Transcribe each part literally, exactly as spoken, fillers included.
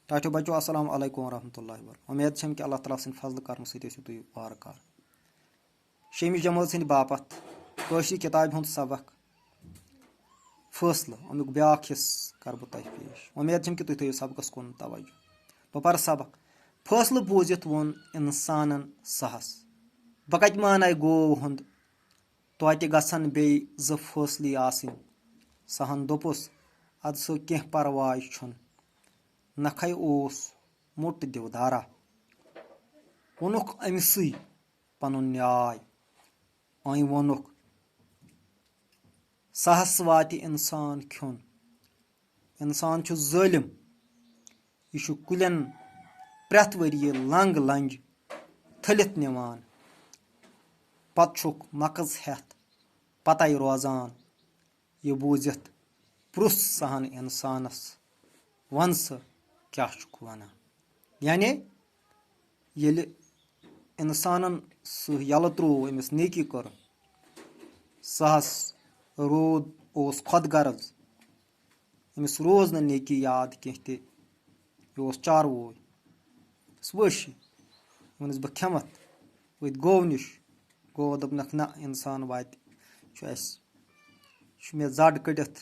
ٹاٹھیو بچو، السلام علیکم ورحمۃ اللہ وبرکاتہ۔ وۄمید چھم کہِ اللہ تعالیٰ سٕنٛدِ فضلہٕ کرمہٕ سۭتۍ ٲسِو تُہۍ وارٕ کارٕ۔ شیٚمہِ جمٲژ ہٕنٛدِ باپتھ کٲشرِ کِتابہِ ہُنٛد سبق، فٲصلہٕ، اَمیُک بیٛاکھ حصہٕ کرٕ بہٕ تۄہہِ پیش۔ وۄمید چھم کہِ تُہۍ تھٲیِو سبقس کُن توجہ۔ بہٕ پرٕ سبق۔ فٲصلہٕ بوٗزِتھ ووٚن اِنسانن سہس، "بہٕ کتہِ مانَے گوو ہُنٛد؟ توتہِ گژھن بیٚیہِ زٕ فٲصلہٕ آسٕنۍ۔" سہن دوٚپُس، "اَدٕ سا کینٛہہ پرواے چھُنہٕ، نکھے اوس موٚٹ دیودارا۔" ووٚنُکھ أمِسٕے پنُن نیاے۔ أمۍ ووٚنُکھ، "سہس واتہِ اِنسان کھیوٚن۔ اِنسان چھُ ظٲلِم۔ یہِ چھُ کُلٮ۪ن پرٛٮ۪تھ ؤریہِ لنٛگ لنٛجہِ تھٔلِتھ نِوان۔ پتہٕ چھُکھ مکٕژ ہٮ۪تھ پتے روزان۔" یہِ بوٗزِتھ پرُژھ سہن اِنسانس، "وَن سا، کیٛاہ چھُکھ وَنان؟" یعنی ییٚلہِ اِنسانن سُہ یَلہٕ ترٛوو، أمِس نیکی کٔر، سہس روٗد، اوس خۄد غرض، أمِس روٗز نہٕ نیکی یاد کینٛہہ تہِ۔ یہِ اوس چارووے، سُہ وٲشی، ووٚنُس، "بہٕ کھٮ۪متھ۔" ؤتھۍ گوٚو نِش، گوٚو دوٚپنَکھ، "نہ، اِنسان واتہِ، چھُ اَسہِ، چھُ مےٚ زَڈ کٔڑِتھ،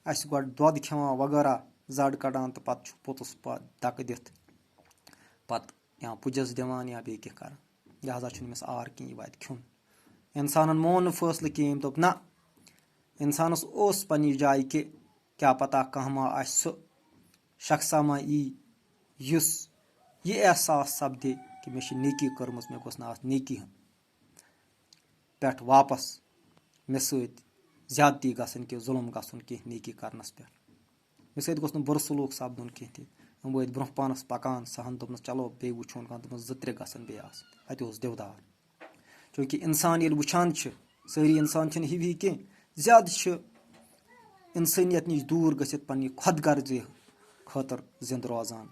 اَسہِ گۄڈٕ دۄد کھٮ۪وان وغٲرہ، زَڈ کَڑان تہٕ پَتہٕ چھُ پوٚتُس پَتہٕ دَکہٕ دِتھ پَتہٕ یا پُجَس دِوان یا بیٚیہِ کینٛہہ کَران، لہذا چھُنہٕ أمِس عار کینٛہہ، یہِ واتہِ کھیوٚن۔" اِنسانَن مون نہٕ فٲصلہٕ کِہیٖنۍ، دوٚپ، "نہ۔" اِنسانَس اوس پنٛنہِ جایہِ کہِ کیٛاہ پتہ کانٛہہ ما آسہِ سُہ شخصا ما یی، یُس یہِ احساس سپدِ کہِ مےٚ چھِ نیکی کٔرمٕژ، مےٚ گوٚژھ نہٕ اَتھ نیکی ہُنٛد پٮ۪ٹھ واپس مےٚ سۭتۍ زیادتی گژھٕنۍ کہِ ظُلم گژھُن کینٛہہ نیکی کرنس پٮ۪ٹھ۔ مےٚ سۭتۍ گوٚژھ نہٕ بُرٕ سلوٗک سپدُن کینٛہہ تہِ۔ یِم وٲتۍ برٛونٛہہ پانس پکان، سہن دوٚپنس، "چلو، بیٚیہِ وٕچھون کانٛہہ۔" دوٚپمس، "زٕ ترٛےٚ گژھن بیٚیہِ آسٕنۍ۔" اَتہِ اوس دیودار۔ چونکہ اِنسان ییٚلہِ وٕچھان چھِ، سٲری اِنسان چھِنہٕ ہِوی کینٛہہ، زیادٕ چھِ اِنسٲنیت نِش دوٗر گٔژھِتھ پنٛنہِ خۄد غرضی خٲطرٕ زِندٕ روزان۔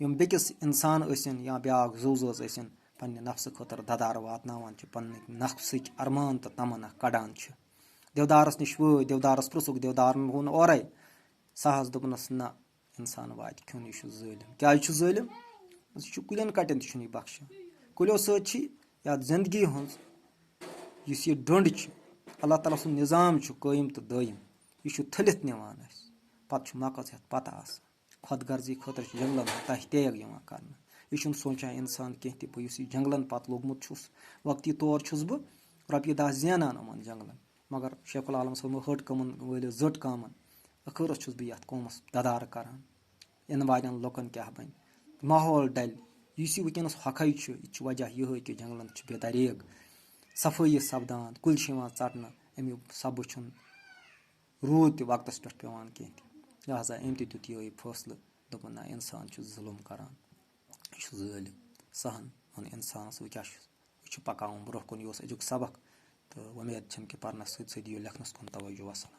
یِم بیٚکِس اِنسان ٲسِن یا بیٛاکھ زُو زٲژ ٲسِن، پنٛنہِ نفسہٕ خٲطرٕ دَدارٕ واتناوان چھِ، پنٛنہِ نفسٕکۍ ارمان تہٕ تمنا کڑان چھِ۔ دیودارس نِش وٲتۍ، دیودارس پرٛژھُکھ، دیودارن ووٚن اورَے، سہس دوٚپنَس، "نہ، اِنسان واتہِ کھیوٚن، یہِ چھُ ظٲلِم۔" کیٛازِ چھُ ظٲلِم؟ یہِ چھُ کُلٮ۪ن کَٹٮ۪ن تہِ چھُنہٕ یہِ بخشان۔ کُلیو سۭتۍ چھِ یَتھ زِندگی ہٕنٛز یُس یہِ ڈوٚنٛڈ چھِ، اللہ تعالیٰ سُنٛد نظام چھُ قٲیِم تہٕ دٲیِم۔ یہِ چھُ تھٔلِتھ نِوان اَسہِ۔ پَتہٕ چھُ مَکٕژ ہٮ۪تھ پَتہٕ آسان۔ خۄد غرضی خٲطرٕ چھِ جنٛگلَن ہُنٛد تَہہِ تیگ یِوان کَرنہٕ۔ یہِ چھُنہٕ سونٛچان اِنسان کینٛہہ تہِ، بہٕ یُس یہِ جنٛگلَن پَتہٕ لوٚگمُت چھُس، وقتی طور چھُس بہٕ رۄپیہِ دَہ زینان یِمَن جنٛگلَن۔ مگر شیخ العالم صٲبن ہٲٹ کٲمن وٲلِو زٔٹ کامن، ٲخرس چھُس بہٕ یتھ قومس ددارٕ کران۔ یِنہٕ والٮ۪ن لُکن کیٛاہ بنہِ؟ ماحول ڈلہِ۔ یُس یہِ وٕنکیٚنس ہۄکھے چھُ، یہِ چھُ وجہ یِہوٚے کہِ جنگلن چھِ بے دریغ، صفٲیی سپدان، کُلۍ چھِ یِوان ژٹنہٕ، امیُک سببہٕ چھُنہٕ روٗد تہِ وقتس پٮ۪ٹھ پٮ۪وان کینٛہہ تہِ۔ لہذا أمۍ تہِ دیُت یِہوٚے فٲصلہٕ، دوٚپُن، نہ، انسان چھُ ظُلُم کران، یہِ چھُ ظٲلِم۔ سہن ووٚن انسانس، وۄنۍ کیٛاہ چھُس، وۄنۍ چھُ پکاوُن برٛونٛہہ کُن۔ یہِ اوس أزیُک سبق، تہٕ وۄمید چھم کہِ پرنس سۭتۍ سۭتۍ دِیِو لیکھنس کُن توجہ۔ وسلام۔